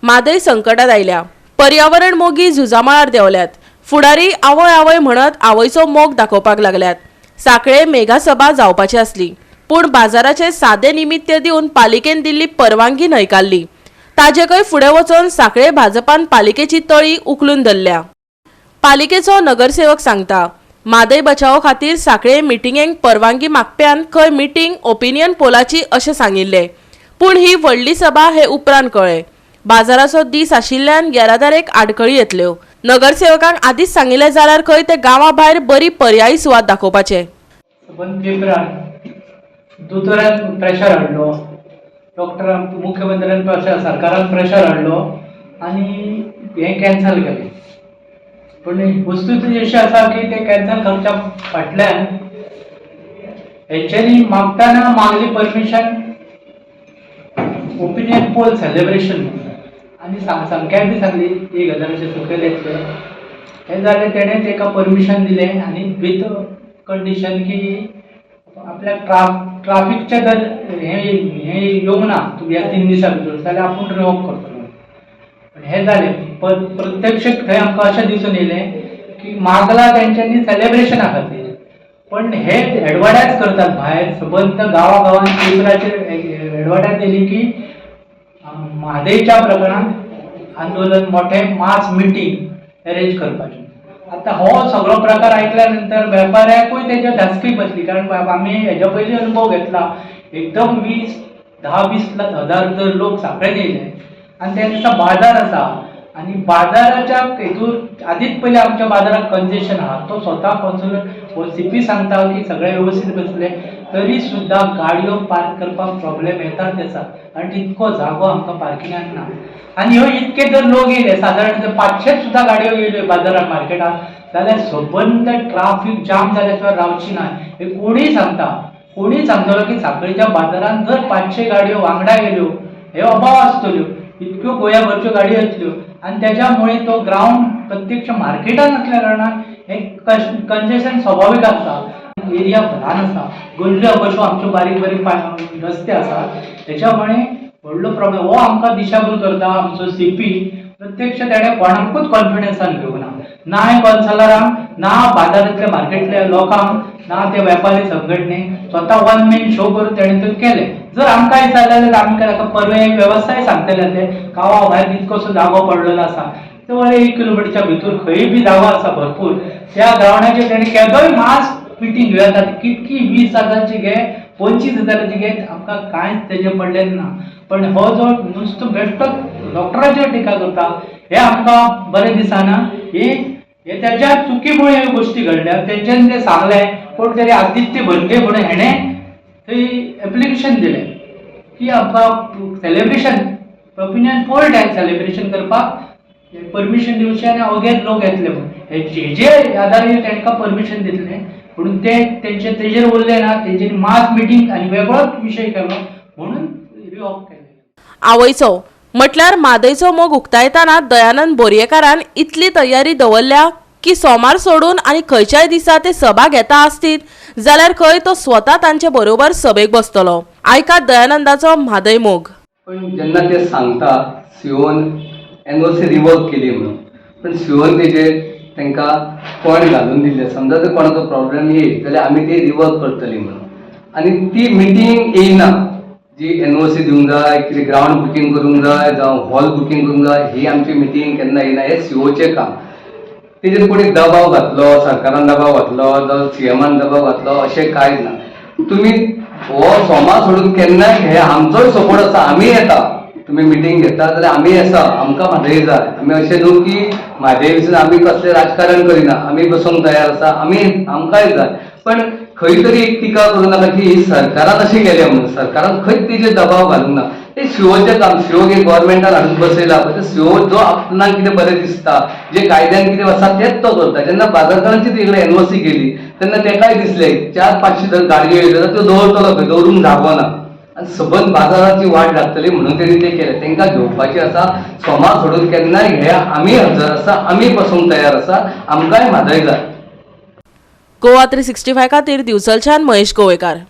म्हादय संकटात आयल्या. पर्यावरण मोगी झुजामळार देंवल्यात. फुडारी आवय आवय म्हणत आवयचो मोग दाखोवपाक लागल्यात. सांखळे मेघासभा जावपाची आसली, पूण बाजाराचें सादें निमित्य दिवन पालिकेन दिल्ली परवानगी न्हयकारली. ताजेकय फुडें वचून सांखळे भाजपान पालिकेची तळी उखलून धरल्या. पालिकेचो नगरसेवक सांगता, म्हादय बचावो खातीर सांखळे मिटिंगेक परवानगी मागप्यान खंय मिटींग ओपिनियन पोलाची अशें सांगिल्लें, पूण ही व्हडली सभा हे उपरांत कळ्ळें. बाजाराचो दीस आशिल्ल्यान येरादारेक आडखळी येतल्यो. नगरसेवकांक आदींच सांगिल्लें जाल्यार खंय ते गांवा भायर बरी पर्यायी सुवात दाखोवपाचे. सबंद पेपरार दोतोरान प्रेशर हाडलो, डॉक्टरान, मुख्यमंत्र्यान प्रेशर, सरकारान प्रेशर हाडलो आनी हें कॅन्सल केलें. पूण वस्तू अशी आसा की तें कॅन्सल करच्या फाटल्यान हेंच्यांनी मागतना मागली परमिशन ओपिनियन पोल सेलिब्रेशन म्हणून आनी सामकें बी सांगली 1000च्या सकयल येतले. हें जालें, तेणें ताका परमिशन दिलें आनी विथ कंडिशन की आपल्याक ट्राफिकचें जर हें हें येवंक ना ह्या 3 दिसां भितर जाल्यार आपूण रिवोक करतलो. पण हें जालें, प्रत्यक्ष थंय आमकां अशें दिसून येयलें की मागला तेंच्यांनी सेलेब्रेशना खातीर, पण हे एडवर्टायज करतात भायर सबंद गांवा गांवान. पेपराचेर एडवर्टायज येयली की म्हादयच्या प्रकरणांत आंदोलन, मोठें मास मिटींग अरेंज करपाचें. आतां हो सगळो प्रकार आयकल्या नंतर वेपाऱ्याकूय तेच्या धास्ती बसली, कारण आमी हेज्या पयलीं अनुभव घेतला. एकदम 20, 10, 20 हजार जर लोक सांखळेन येयले आनी त्या दिसा बाजार आसा आनी बाजाराच्या हेतूर आदींच पयलीं आमच्या बाजाराक कंजेशन आहा. तो स्वता कॉन्सुलर हो सीपी सांगता की सगळे वेवस्थीत बसले तरी सुद्दां गाडयो पार्क करपाक प्रॉब्लेम येतात आसा, आनी तितको जागो आमकां पार्किंगाक ना. आनी ह्यो इतके जर लोक येयले, सादारण जर 500 सुद्दां गाडयो येयल्यो बाजारात, मार्केटात, जाल्यार सबंद ट्राफीक जाम जाल्या शिवाय रावची ना. हे कोणूय सांगता, कोणूय सांगतलो की सांखळीच्या बाजारात जर 500 गाडयो वांगडा गेल्यो, हे अभाव आसतल्यो, इतक्यो गोंयाभरच्यो गाडयो येतल्यो आनी त्याच्यामुळे तो ग्रावंड प्रत्यक्ष मार्केटान आसल्या कारणान हे कंजेशन स्वाभावीक आसता. एरिया ल्हान आसा, गल्ल्यो कश्यो आमच्यो बारीक बारीक रस्ते आसात, त्याच्यामुळे व्हडलो प्रॉब्लेम हो आमकां दिशाभूल करता. आमचो सीपी प्रत्यक्ष तेणें कोणाकूच कॉन्फिडन्सान घेवंक ना, ना कौन्सिलरांक, ना बाजारांतल्या मार्केटल्या लोकांक, ना ते वेपारी संघटनेक. स्वता वन मॅन शो करून तेणें ते केलें. जर आमकां विचारलें जाल्यार आमकां ताका परवे एक वेवस्थाय सांगतले. ते गांवा भायर कितकोसो जागो पडलेलो आसा, जवळ 1 किलोमिटरच्या भितर खंय बी जागो आसा भरपूर. त्या ग्रावंडाचेर तेणें केदोय मास मिटींग घेवं येता. कितकी 20 हजारची घे, 25 हजाराची घे, आमकां कांयच तेजें पडलेलें ना. पण हो जो नुस्तो बेश्टो डॉक्टराचेर टिका करता, हे आमकां बरें दिसना. हे हे त्याच्या चुकीमुळे ह्यो गोश्टी घडल्या. तेंच्यांनी ते सांगलें, कोण तरी आदित्य भंडे म्हणून हेणें थंय एप्लिकेशन दिलें की आमकां celebration, opinion poll time celebration करपाक परमिशन दिवचें आनी अवघेच लोक येतले म्हणून. हेजे आदारीर तांकां परमिशन दितलें, म्हणून ते तेंचे तेजेर उरले ना. तेंच्यांनी मास मिटींग आनी वेगळोच विशय केलो म्हणून रिवॉक केलें. आवयचो म्हटल्यार म्हादयचो मोग उक्तायतना दयानंद बोरयेकारान इतली तयारी दवरल्या की सोमार सोडून आनी खंयच्याय दिसा ते सभा घेता आसतीत जाल्यार खंय तो स्वता तांचे बरोबर सभेक बसतलो. आयकात दयानंदाचो म्हादय मोग. पण जेन्ना ते सांगता सीओन एनओसी रिवोक केली म्हणून, पण सीओन तेजेर तांकां पॉयंट घालून दिल्ले, समजा जर कोणाचो प्रॉब्लेम येयत जाल्यार आमी ती रिवर्क करतली म्हणून, आनी ती मिटींग येयना जी एनओसी दिवंक जाय, कितें ग्रावंड बुकींग करूंक जाय, जावं हॉल बुकींग करूंक जाय, ही आमची मिटींग केन्ना येयना. हें सीओचें काम. तेजेर कोणी दबाव घातलो, सरकारान दबाव घातलो जावं सीएमान दबाव घातलो, अशें कांयच ना. तुमी हो सोमार सोडून केन्नाय हे, आमचोय सपोर्ट आसा, आमी येता. तुमी मिटींग घेता जाल्यार आमी आसा. आमकां म्हादय जाय. आमी अशें न्हू की म्हादय विशीं आमी कसलें राजकारण करिना. आमी बसूंक तयार आसा, आमी आमकांय जाय. पण खंय तरी एक टिका करूं नाका की ही सरकारान अशें केलें म्हणून. सरकारान खंयच तेजेर दबाव घालूंक ना. ते सीओचें काम. सीओक एक गव्हर्मेंटान हाडून बसयला पळय, ते सीओ जो आपणाक कितें बरें दिसता, जे कायद्यान कितें आसा तेच तो करता. जेन्ना बाजारकारांची तिकडे एनओसी केली तेन्ना तेकाय दिसलें, 400-500 जर गाडयो येयल्यो जाल्यार त्यो दवरतलो खंय? दवरूंक जागो ना आनी सबंद बाजाराची वाट लागतली म्हणून तेणी तें केलें. तांकां घेवपाची आसा, सोमार सोडून केन्नाय घे, आमी हजर आसा, आमी बसूंक तयार आसा. आमकांय म्हादय जाय. गोवा 365 खातीर दिवचलच्यान महेश गोवेकार.